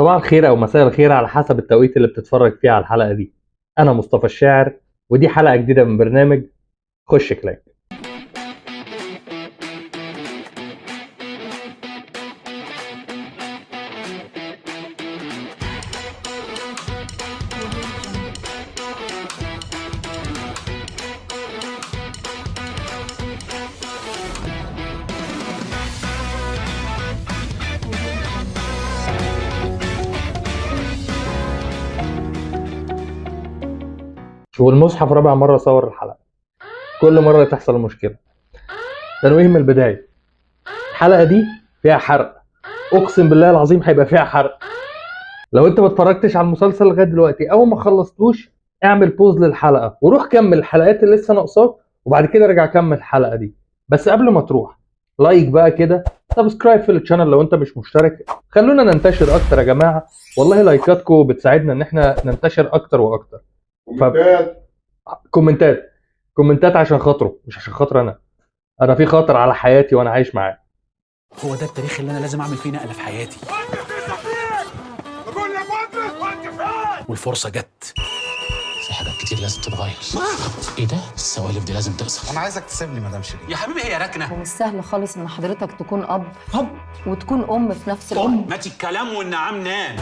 صباح الخير أو مساء الخير على حسب التوقيت اللي بتتفرج فيه على الحلقة دي. أنا مصطفى الشاعر، ودي حلقة جديدة من برنامج خش كلاك. والمصحف رابع مرة صور الحلقة، كل مرة تحصل المشكلة. تنويه من البداية، الحلقة دي فيها حرق، أقسم بالله العظيم هيبقى فيها حرق. لو أنت ما اتفرجتش على المسلسل لغاية دلوقتي أو ما خلصتوش، اعمل pause للحلقة وروح كمل الحلقات اللي لسه ناقصاك، وبعد كده ارجع كمل الحلقة دي. بس قبل ما تروح like بقى كده، subscribe في ال channel لو انت مش مشترك، خلونا ننتشر اكتر يا جماعة. والله لايكاتكم بتساعدنا ان احنا ننتشر اكتر واكتر. كومنتات كومنتات عشان خاطره، مش عشان خاطر انا في خاطر على حياتي وانا عايش معاه. هو ده التاريخ اللي انا لازم اعمل فيه نقله في حياتي، والفرصة جت. في حاجات كتير لازم تتغير. ايه ده؟ السوالف دي لازم تقصر. انا عايزك تسيب لي مدام شيرين يا حبيبي هي ركنه. ومش سهل خالص ان حضرتك تكون اب وتكون ام في نفس الوقت. ماتي الكلام والنعام نام.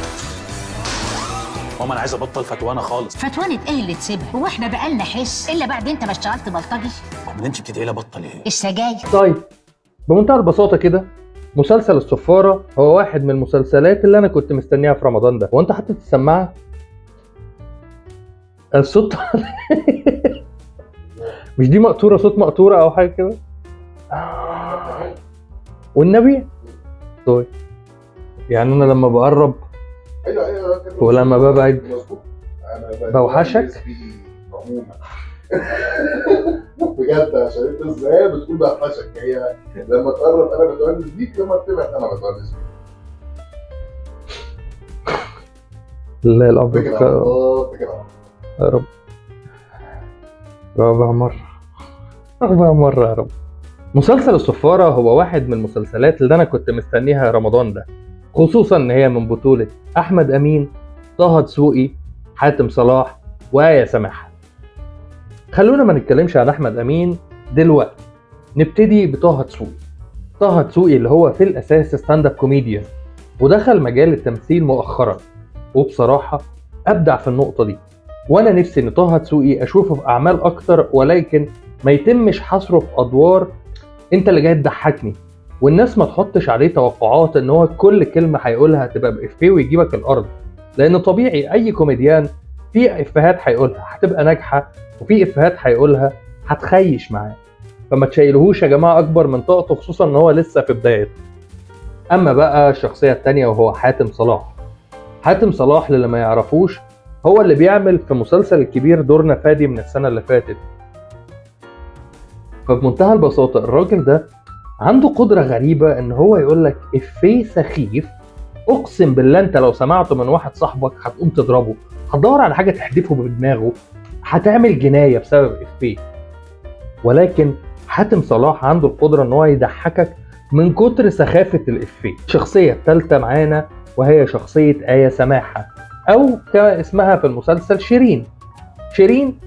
ماما انا عايز ابطل فتوانه خالص. فتوانة ايه اللي تسيبها؟ هو احنا بقالنا حس الا بعد انت ما اشتغلت بلطجي؟ امال انت بتدعي لي ابطل ايه؟ السجاير. طيب بمنتهى البساطة كده، مسلسل الصفاره هو واحد من المسلسلات اللي انا كنت مستنيها في رمضان ده. وانت حاطط السماعة الصوت مش دي مقطوره، صوت مقطوره او حاجة كده والنبي. طيب يعني انا لما بقرب ايوه ولما ببعد بوحشك عموما بجد، عشان انت ازاي بتقول بوحشك؟ هي لما تقرب انا بتونس بيك، لما بتبعد انا بتونس بيك. لا الاب يا رب، رابع مرة يا رب. مسلسل الصفارة هو واحد من المسلسلات اللي أنا كنت مستنيها رمضان ده، خصوصا إن هي من بطولة أحمد أمين، طه دسوقي، حاتم صلاح، وآية سماحة. خلونا ما نتكلمش عن أحمد أمين دلوقتي، نبتدي بطه دسوقي. طه دسوقي اللي هو في الأساس stand-up comedian، ودخل مجال التمثيل مؤخرا، وبصراحة أبدع في النقطة دي. وانا نفسي ان طه دسوقي اشوفه في اعمال اكتر، ولكن ما يتمش حصره في ادوار انت اللي جاي تضحكني، والناس ما تحطش عليه توقعات ان هو كل كلمة هيقولها هتبقى بافيه ويجيبك الارض، لان طبيعي اي كوميديان في افيهات هيقولها هتبقى ناجحة، وفي افيهات هيقولها هتخيش معاه، فما تشيلهوش يا جماعة اكبر من طاقته، خصوصا ان هو لسه في بدايته. اما بقى الشخصية الثانية وهو حاتم صلاح. حاتم صلاح للي ما يعرفوش هو اللي بيعمل في مسلسل الكبير دور نفادي من السنة اللي فاتت. فبمنتهى البساطة الراجل ده عنده قدرة غريبة ان هو يقولك إفيه سخيف، اقسم بالله انت لو سمعته من واحد صاحبك هتقوم تضربه، هتدور على حاجة تحدفه بدماغه، هتعمل جناية بسبب إفيه. ولكن حاتم صلاح عنده القدرة ان هو يضحكك من كتر سخافة الإفيه. الشخصية الثالثة معانا وهي شخصية آية سماحة، أو كما اسمها في المسلسل شيرين. شيرين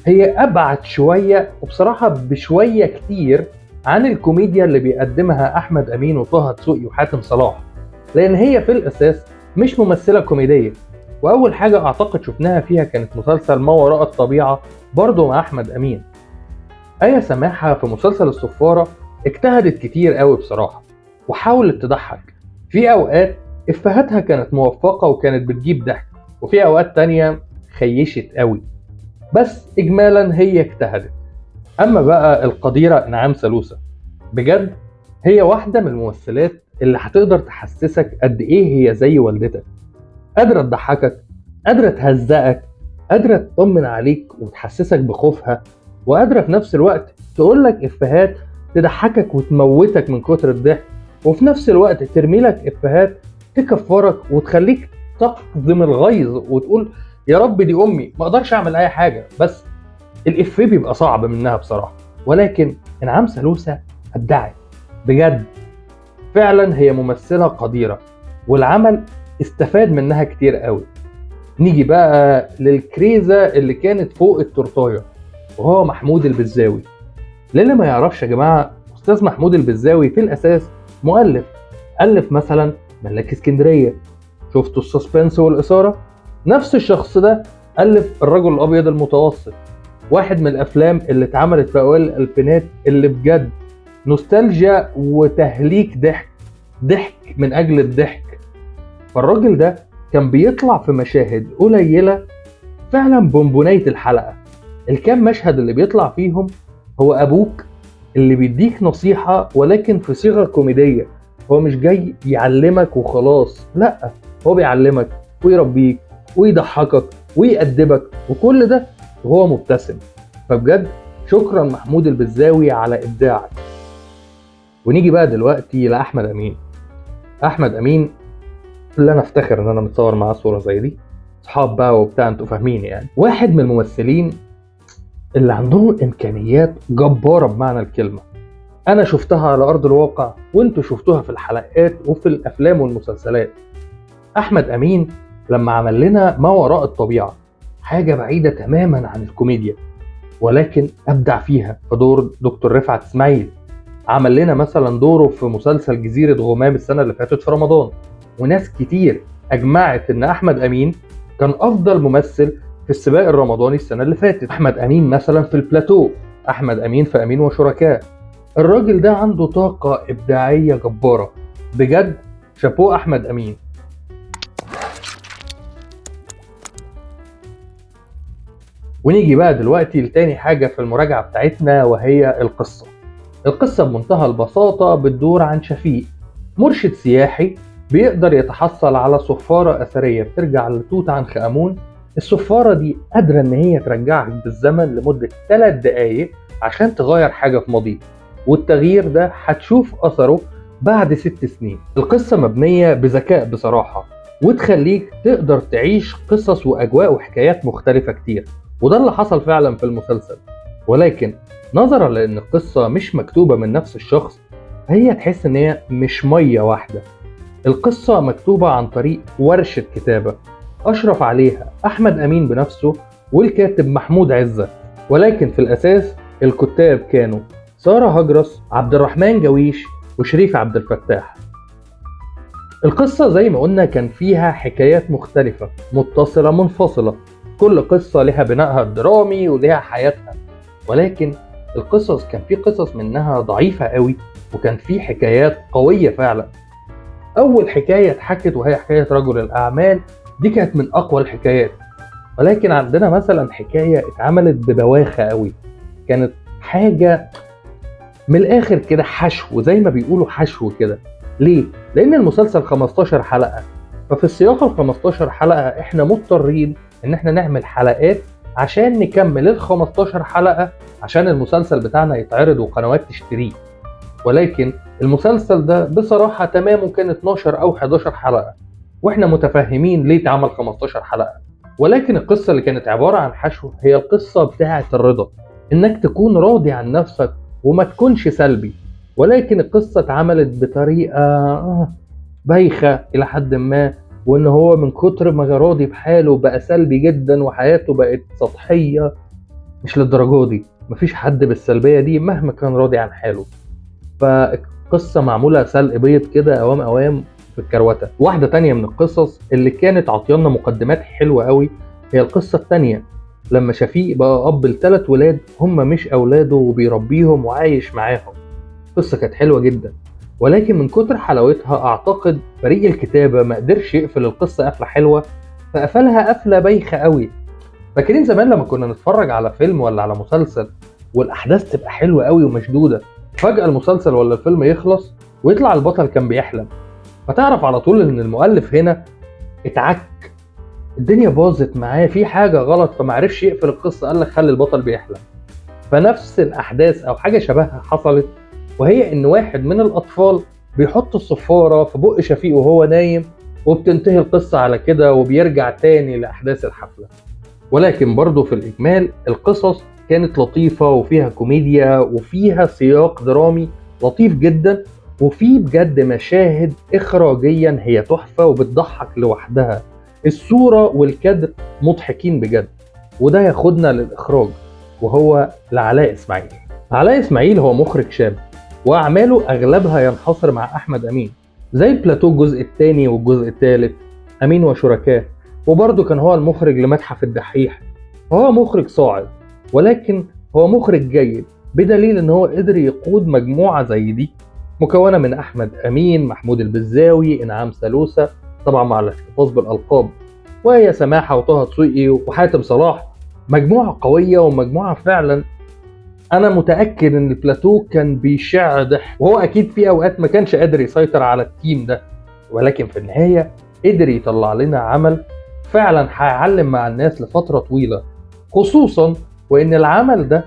هي أبعد شوية، وبصراحة بشوية كتير، عن الكوميديا اللي بيقدمها أحمد أمين وطه دسوقي وحاتم صلاح، لأن هي في الأساس مش ممثلة كوميدية. وأول حاجة أعتقد شفناها فيها كانت مسلسل ما وراء الطبيعة برضه مع أحمد أمين. آية سماحة في مسلسل الصفارة اجتهدت كتير قوي بصراحة، وحاولت تضحك. في أوقات إفهاتها كانت موفقة وكانت بتجيب ضحك، وفي أوقات تانية خيشت قوي، بس إجمالا هي اجتهدت. أما بقى القديرة إنعام سالوسة، بجد هي واحدة من الممثلات اللي هتقدر تحسسك قد إيه هي زي والدتك، قادرة تضحكك، قادرة تهزقك، قادرة تطمن عليك وتحسسك بخوفها، وقادرة في نفس الوقت تقولك إفيهات تضحكك وتموتك من كتر الضحك، وفي نفس الوقت ترميلك إفيهات تكفرك وتخليك تقدم الغيظ وتقول يا رب دي امي، ما اقدرش اعمل اي حاجة. بس الافيه بيبقى صعب منها بصراحة، ولكن انعام سالوسة ابدعت بجد، فعلا هي ممثلة قديره، والعمل استفاد منها كتير قوي. نيجي بقى للكريزة اللي كانت فوق التورتاية، وهو محمود البزاوي. للي ما يعرفش يا جماعة، أستاذ محمود البزاوي في الأساس مؤلف، ألف مثلا ملاك اسكندرية، شفتوا ال suspense والإثارة؟ نفس الشخص ده ألف الرجل الأبيض المتوسط، واحد من الأفلام اللي اتعملت في أوائل الألفينات اللي بجد نوستالجيا وتهليك ضحك، ضحك من أجل الضحك. فالراجل ده كان بيطلع في مشاهد قليلة فعلا بونبونية الحلقة. الكام مشهد اللي بيطلع فيهم هو أبوك اللي بيديك نصيحة، ولكن في صيغة كوميدية. هو مش جاي يعلمك وخلاص، لا، هو بيعلمك ويربيك ويضحكك ويأدبك، وكل ده وهو مبتسم. فبجد شكرا محمود البزاوي على إبداعك. ونيجي بقى دلوقتي لأحمد أمين. أحمد أمين اللي أنا أفتخر إن أنا متصور معاه صورة زي دي، صحاب بقى وبتاع، أنتوا فاهمين يعني. واحد من الممثلين اللي عندهم إمكانيات جبارة بمعنى الكلمة، أنا شفتها على أرض الواقع وأنتوا شفتوها في الحلقات وفي الأفلام والمسلسلات. أحمد أمين لما عمل لنا ما وراء الطبيعة، حاجة بعيدة تماما عن الكوميديا، ولكن أبدع فيها في دور دكتور رفعت إسماعيل. عمل لنا مثلا دوره في مسلسل جزيرة غمام السنة اللي فاتت في رمضان، وناس كتير أجمعت إن أحمد أمين كان أفضل ممثل في السباق الرمضاني السنة اللي فاتت. أحمد أمين مثلا في البلاتو، أحمد أمين في أمين وشركاء. الراجل ده عنده طاقة إبداعية جبارة بجد، شابوه أحمد أمين. ونيجي بقى دلوقتي لتاني حاجة في المراجعة بتاعتنا، وهي القصة. القصة بمنتهى البساطة بتدور عن شفيق، مرشد سياحي بيقدر يتحصل على صفارة أثرية بترجع لتوت عنخ آمون. الصفارة دي قادرة إن هي ترجعك بالزمن لمدة 3 دقايق عشان تغير حاجة في ماضيك، والتغيير ده هتشوف أثره بعد 6 سنين. القصة مبنية بذكاء بصراحة، وتخليك تقدر تعيش قصص وأجواء وحكايات مختلفة كتير، وده اللي حصل فعلا في المسلسل. ولكن نظرا لأن القصة مش مكتوبة من نفس الشخص، فهي تحس إن هي مش مية واحدة. القصة مكتوبة عن طريق ورشة كتابة أشرف عليها أحمد أمين بنفسه والكاتب محمود عزة، ولكن في الأساس الكتاب كانوا سارة هجرس، عبد الرحمن جويش، وشريف عبد الفتاح. القصة زي ما قلنا كان فيها حكايات مختلفة متصلة منفصلة، كل قصة لها بنائها الدرامي ولها حياتها، ولكن القصص كان في قصص منها ضعيفة قوي، وكان في حكايات قوية فعلا. أول حكاية اتحكت وهي حكاية رجل الأعمال، دي كانت من أقوى الحكايات. ولكن عندنا مثلا حكاية اتعملت ببواخة قوي، كانت حاجة من الآخر كده حشو، زي ما بيقولوا حشو كده. ليه؟ لأن المسلسل 15 حلقة، ففي السياق ال 15 حلقة احنا مضطرين ان احنا نعمل حلقات عشان نكمل ال 15 حلقة عشان المسلسل بتاعنا يتعرض وقنوات تشتريه. ولكن المسلسل ده بصراحة تمامه كان 12 أو 11 حلقة، واحنا متفاهمين ليه اتعمل 15 حلقة. ولكن القصة اللي كانت عبارة عن حشو هي القصة بتاعة الرضا، انك تكون راضي عن نفسك وما تكونش سلبي. ولكن القصة اتعملت بطريقة بايخة إلى حد ما، وإن هو من كتر ما راضي بحاله بقى سلبي جدا وحياته بقت سطحية. مش للدرجة دي، مفيش حد بالسلبية دي مهما كان راضي عن حاله. فالقصة معمولة سلق بيض كده أوام أوام في الكروتة. واحدة تانية من القصص اللي كانت عطيانا مقدمات حلوة قوي هي القصة التانية، لما شفيق بقى أب ل3 ولاد هم مش أولاده وبيربيهم وعايش معاهم. القصة كانت حلوة جدا، ولكن من كتر حلاوتها أعتقد فريق الكتابة ما قدرش يقفل القصة قفلة حلوة، فقفلها قفلة بايخة قوي. فاكرين زمان لما كنا نتفرج على فيلم ولا على مسلسل والأحداث تبقى حلوة قوي ومشدودة، فجأة المسلسل ولا الفيلم يخلص ويطلع البطل كان بيحلم، فتعرف على طول إن المؤلف هنا اتعك، الدنيا باظت معاه، في حاجة غلط، فمعرفش يقفل القصة، قال لك خلي البطل بيحلم. فنفس الأحداث أو حاجة شبهها حصلت، وهي إن واحد من الأطفال بيحط الصفارة في بق شفيق وهو نايم، وبتنتهي القصة على كده وبيرجع تاني لأحداث الحفلة. ولكن برضو في الإجمال القصص كانت لطيفة وفيها كوميديا وفيها سياق درامي لطيف جدا، وفي بجد مشاهد اخراجيا هي تحفة وبتضحك لوحدها، الصورة والكادر مضحكين بجد. وده ياخدنا للاخراج، وهو لعلاء اسماعيل. علاء اسماعيل هو مخرج شاب، واعماله اغلبها ينحصر مع احمد امين، زي البلاتو الجزء الثاني والجزء الثالث، امين وشركاه، وبرضه كان هو المخرج لمتحف الدحيح. فهو مخرج صاعد، ولكن هو مخرج جيد، بدليل ان هو قدر يقود مجموعة زي دي مكونة من احمد امين، محمود البزاوي، انعام سالوسة طبعا مع الاحتفاظ بالالقاب، وهي سماحة وطه دسوقي وحاتم صلاح. مجموعة قوية ومجموعة فعلا انا متاكد ان البلاتو كان بيشع ضحك، وهو اكيد في اوقات ما كانش قادر يسيطر على ال team ده، ولكن في النهاية قدر يطلع لنا عمل فعلا هيعلم مع الناس لفترة طويلة، خصوصا وان العمل ده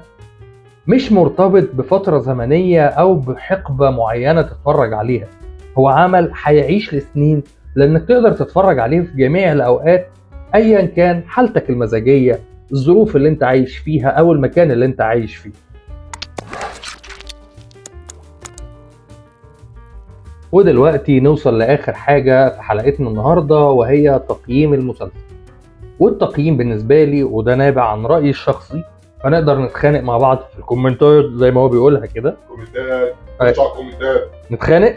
مش مرتبط بفترة زمنية او بحقبه معينة تتفرج عليها، هو عمل هيعيش لسنين، لانك تقدر تتفرج عليه في جميع الاوقات ايا كان حالتك المزاجية، الظروف اللي انت عايش فيها، او المكان اللي انت عايش فيه. ودلوقتي نوصل لآخر حاجة في حلقتنا النهاردة، وهي تقييم المسلسل. والتقييم بالنسبة لي، وده نابع عن رأيي الشخصي، فنقدر نتخانق مع بعض في الكومنتات زي ما هو بيقولها كده. كومنتات، خش على الكومنتات نتخانق،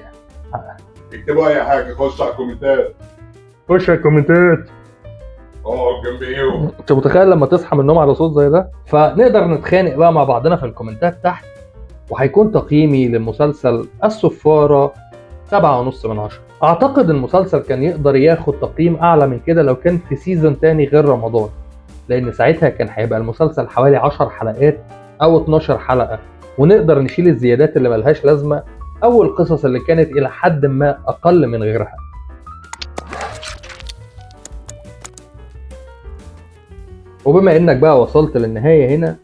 اكتبوا اي حاجة، خش على الكومنتات، خش على الكومنتات، اقعد جنب ايه. انت متخيل لما تصحى من النوم على صوت زي ده؟ فنقدر نتخانق بقى مع بعضنا في الكومنتات تحت. وهيكون تقييمي لمسلسل الصفارة 7.5 من 10. اعتقد المسلسل كان يقدر ياخد تقييم اعلى من كده لو كان في season تاني غير رمضان، لان ساعتها كان هيبقى المسلسل حوالي 10 حلقات او 12 حلقة، ونقدر نشيل الزيادات اللي ملهاش لازمة او القصص اللي كانت الى حد ما اقل من غيرها. وبما انك بقى وصلت للنهاية هنا،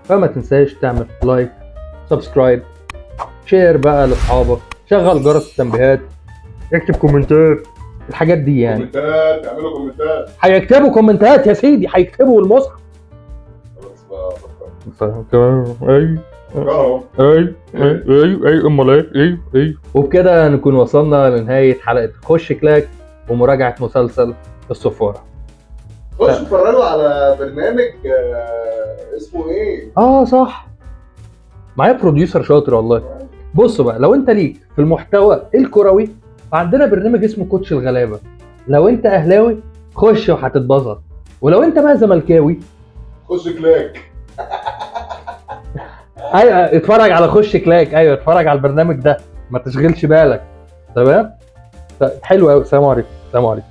فما تنساش تعمل like، subscribe، share بقى لاصحابك، شغل جرس التنبيهات، اكتب كومنتات، الحاجات دي يعني. كومنتات، اعملوا كومنتات، هيكتبوا كومنتات يا سيدي، هيكتبوا المصحف. خلاص بقى، اي اي اي اي امال ايه اي اي. وبكده نكون وصلنا لنهاية حلقة خش كلاك ومراجعة مسلسل الصفارة. خش اتفرجوا على برنامج اسمه ايه؟ صح، معايا producer شاطر والله. بصوا بقى، لو انت ليك في المحتوى الكروي فعندنا برنامج اسمه كوتش الغلابة. لو انت اهلاوي خش وهتتبسط، ولو انت بقى زملكاوي خش كلاك. ايوه اتفرج على خش كلاك، ايوه اتفرج على البرنامج ده، ما تشغلش بالك. تمام، حلو قوي. سلام عليكم، سلام عليكم.